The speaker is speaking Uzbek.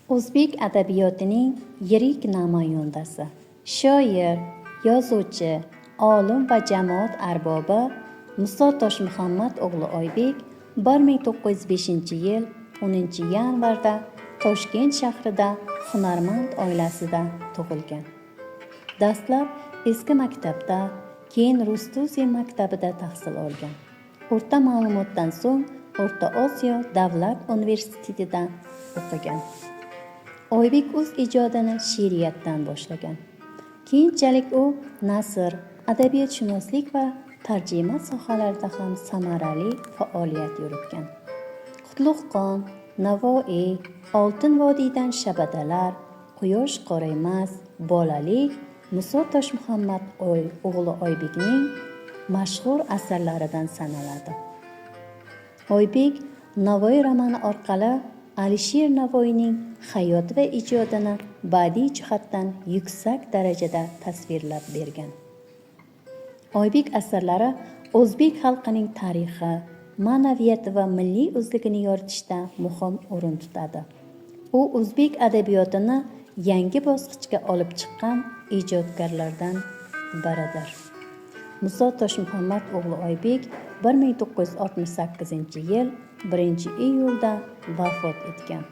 O'zbek adabiyotining yirik namoyandasi, shoir, yozuvchi, olim va jamoat arbobi Muso Toshmuhammad o'g'li Oybek 1905-yil 10-yanvarda Toshkent shahrida hunarmand oilasida tug'ilgan. Dastlab eski maktabda, keyin Rus-Tuzem maktabida tahsil olgan. O'rta ma'lumotdan so'ng O'rta Osiyo davlat universitetida o'qigan. Oybek o'z ijodini she'riyatdan boshlagan. Keyinchalik u nasr, adabiyotshunoslik va tarjima sohalarida ham samarali faoliyat yuritgan. Qutlug' qon, Navoiy, Oltin vodiydan shabadalar, Quyosh qoraymas, Bolalik Muso Toshmuhammad o'g'li Oybekning mashhur asarlaridan sanaladi. Oybek Navoiy romani orqali Alisher Navoiyning hayoti va ijodini badiiy jihatdan yuksak darajada tasvirlab bergan. Oybek asarlari o'zbek xalqining tarixi, ma'naviyati va milliy o'zligini yoritishda muhim o'rin tutadi. U o'zbek adabiyotini yangi bosqichga olib chiqqan ijodkorlardan biridir. Muso Toshmuhammad o'g'li Oybek 1968-yil 1-iyulda vafot etgan.